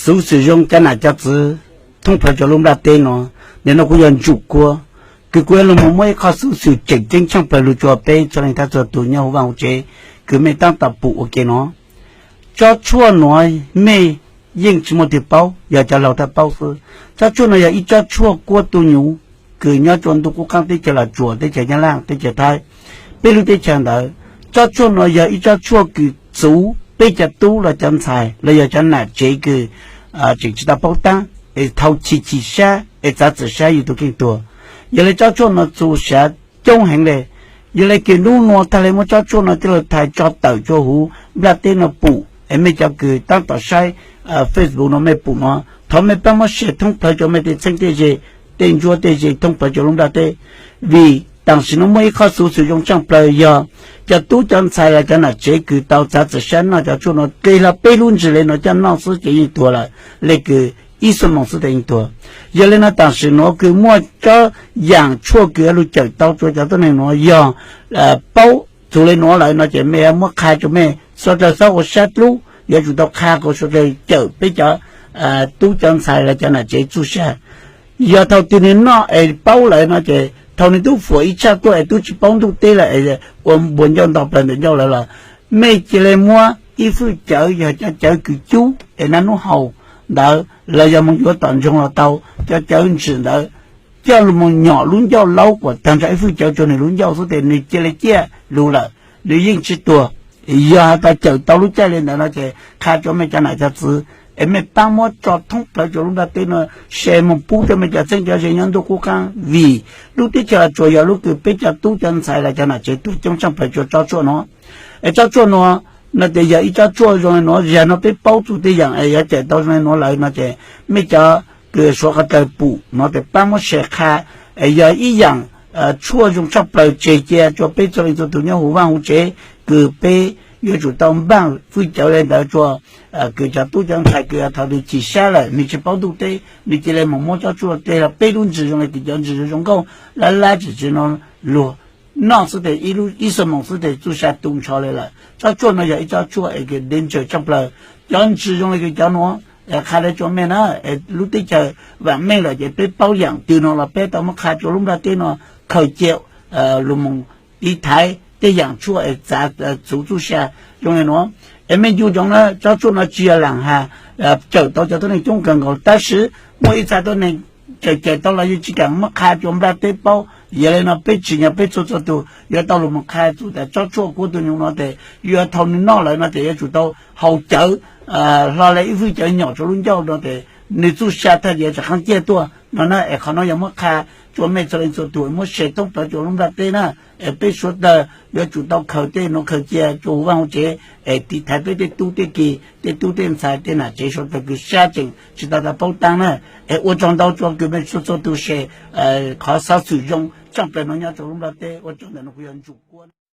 Xuv xwm zoo cov nam cov txwv thoob plaws rau lub nplaj teb no, nim no kuv yog Ntsuj Kuab, kws kuv yuav los mus muab ib qho xuv xwm tseem ceeb tshaaj plawg lug rua peb txhua leej txhua tug nyob huv vaaj huv tsev kws mej taab tom pum ua ke no. Tsob tshuaj nuav mej yeej tsi muaj tug paub, yog cov laug tau paub xwb. Tsob tshuaj no yog ib tsob tshuaj kuab tug nyuv kws nyob rua ntuj qub qaab teb chaws Los Tsuas, teb chaws Nyab Laaj, teb chaws Thaib, peb lub teb chaws ntawd. Tsob tshuaj no yog ib tsob tshuaj kws txuv peb cov tub los cov ntxhais los yog cov nam tsev kws tseem tsi tau paub taab es thau chim chim sab es txav txim sab yug tug kheej tuag. Yog le tsob tshuaj no txu sav coob heev le. Yog le kws nub nua taag le muab tsob tshuaj no coj lug thais tso tawm rua huv nplaj teb no pum es mej cov kws taab tom saib Facebook no mej pum no, thov mej paab muab share thoob plawg rua mej tej txheeb tej ze, tej ntsuab tej ze thoob plawg rua lub nplaj teb. Vim taam sim no muaj ib qho xuv xwm zoo tshaaj plawg yog cov tub cov ntxhais los cov nam tsev kws tau txav txim sab noj cov tshuaj no dle hlo peb lub ntsws le no coj noj xwb ces yeej tuag lawm, le kws ib xuab moos xwb tes yeej tuag. Yog le no taam sim nuav kws muaj tsob yaam tshuaj kws yuav lug cawm tau rua cov tuab neeg nuav yog paub txug le nuav lawm no ces mej muab qha rua mej suav dlawg txhob ua sab dlub, yuav tsum tau qha kom suav dlawg cawm peb cov tub cov ntxhais los cov nam tsev txuj sa. Yog thaum twg nwg noj es paub lawm no ces thaum nwg tub fuam ib tshaj tuaj es tub tsi paub ntuj teb lawm es ua npuas ncauj nto plawg ntawm ncauj lawm los mej cia le muab ib fwj cawv yog cov cawv kws cub es naj nub haus ntawd los yog moog yuav tom ntsoog los tau, cov cawv ntsim ntawd coj lug moog nyom lub ncauj laub kuas taag nrho ib fwj cawv rua nwg lub ncauj xwb tes nwg cia le ciaj lug lawm, nwg yeej tsi tuag. Yog has tas cawm tau lub caij le ntawd no ces qha rua mej cov nam cov txwv es mej paab muab tso thoob plawg rua lub nplaj teb no, share moog pub rua mej cov txheeb cov ze nyob ntuj qub qaab vim lub teb chaws Los Tsuas yog lub kws peb cov tub cov ntxhais los cov nam tsev tuag coob tshaaj plawg rua tsob tshuaj nuav. Es tsob tshuaj nuav no tes yog ib tsob tshuaj zoo le nuav, zag no peb paub txug tej yaam es yuav cawm tau zoo le nuav lawm no ces mej cov kws suav qhov dlawg pum no tes paab muab share qha es yog ib yaam tshuaj zoo tshaaj plawg tseg cia rua peb txhua leej txhua tug nyob huv vaaj huv tsev kws peb yuav tsum tau npaaj fwj cawv le ntawd rua kws cov tub cov ntxhais kws thaum twg chim sab lawm nwg tsi paub ntuj teb nwg cia le moog muab tsob tshuaj dle hlo peb lub ntsws zoo le kws cov ntsws zoo zoo nkauj lab lab tsim tsi no luag noj xwb tes ib xuab moos xwb tes txuj sa tu nrho le lawm. Tsob tshuaj no yog ib tsob tshuaj es kws danger tshaaj plawg. Cov ntsws zoo le kws cov nuav qha le rua mej na, es lub teb chaws vaam meej lawm ces peb paub yaam twg no los peb tau muab qha rua lub nplaj teb no khaws cia lug moog tiv thaiv tej yaam tshuaj es txav txuv txuj sa zoo le nuav. Es mej ncu ntsoov na tsob tshuaj no tsi yog laam has cawm tau cov tuab neeg coob kawg nkaus tab sis muaj ib txha tuab neeg cawm cawm tau los yeej tsi kaam muab qha rua nplaj teb paub. Yog le no peb tsim nyog peb txhua txhua tug yuav tau lug moog qha txug tas tsob tshuaj kuab tug nyuv no tes yuav thaum nwg noj lawm no tes yuav tsum tau haus cawv hlo le ib fwj cawv nyom rua lub ncauj no tes nwg txuj sa thaj yav tsam qaab ciaj tuaj no na. Es qhov no yog muab qha rua mej txhua leej txhua tug muab share thoob plawg rua lub nplaj teb na, es peb suav dlawg yuav tsum tau khaws tej nuav khaws cia rua huv vaaj huv tsev es tiv thaiv peb tej tub tej ki, tej tub tej ntxhais tej nam tsev suav dlawg kws sab tseem tsi tau tau paub taab na. Es ua tsaug ntau rua kws mej txhua txhua tug share qhov xuv xwm zoo tshaaj plawg no nyob rua lub nplaj teb. Ua tsaug ntawm no kuv yog Ntsuj Kuab.